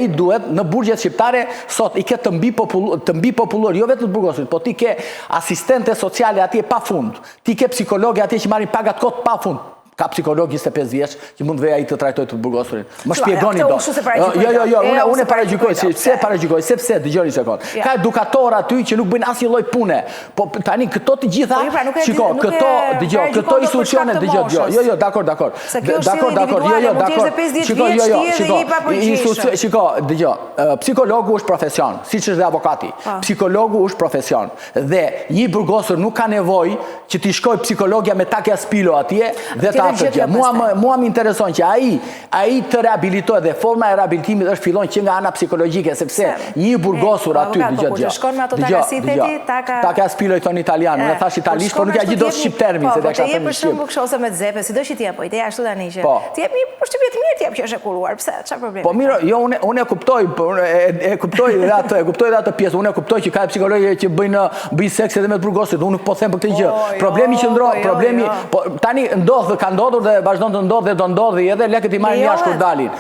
Ai duhet në burgjet shqiptare sot i ke të mbipopullu, të mbipopulluar, jo vetëm të burgosurit, po ti ke asistente sociale atje pa fund. Ti ke psikologe atje që marrin pagat kot pa fund. Ka psikolog 25 vjeç që mund të vejë ai të trajtojë të burgosurin. Më shpjegoni do. Jo, jo, jo, unë unë paragjykoj, si pse paragjykoj, sepse dëgjoni një sekond. Ka edukator aty që nuk bëjnë asnjë lloj pune. Po tani këto të gjitha, po, pra, shiko, këto, dëgjoj, këto institucione, dëgjoj, dëgjoj. Jo, jo, dakor, dakor. Dakor, dakor, jo, jo, dakor. Shiko, jo, jo, shiko. Institucion, shiko, dëgjoj. Psikologu është profesion, siç është dhe avokati. Po. Psikologu është profesion. Dhe një i burgosur nuk ka nevojë që t'i shkojë psikologja me takja spilo atje dhe ta atë gjë. Mua më mua më intereson që ai ai të rehabilitohet dhe forma e rehabilitimit është fillon që nga ana psikologjike sepse një i burgosur aty dëgjoj dëgjoj. Shkon me ato taka si theti, taka Taka spilo i thonë italian, unë thashë italisht, por nuk ia gjej dot shqip termin se ta kisha thënë. Po, për shembull kështu ose me xhepe, sido që të jetë, po ideja ashtu tani që po. Ti jep një përshtypje të mirë, ti jep që është e kuruar, pse? Çfarë problemi? Po mirë, jo unë unë e kuptoj, po unë e, e kuptoj edhe atë, e kuptoj edhe atë pjesë. Unë e kuptoj që ka psikologë që bëjnë bëjnë seks edhe me të burgosurit. Unë nuk po them për këtë gjë. Po, jo, problemi qëndron, po, jo, problemi, jo. po tani ndodh, ka ndodhur dhe vazhdon të ndodhë dhe do ndodhi edhe lekët i marrin jashtë kur dalin.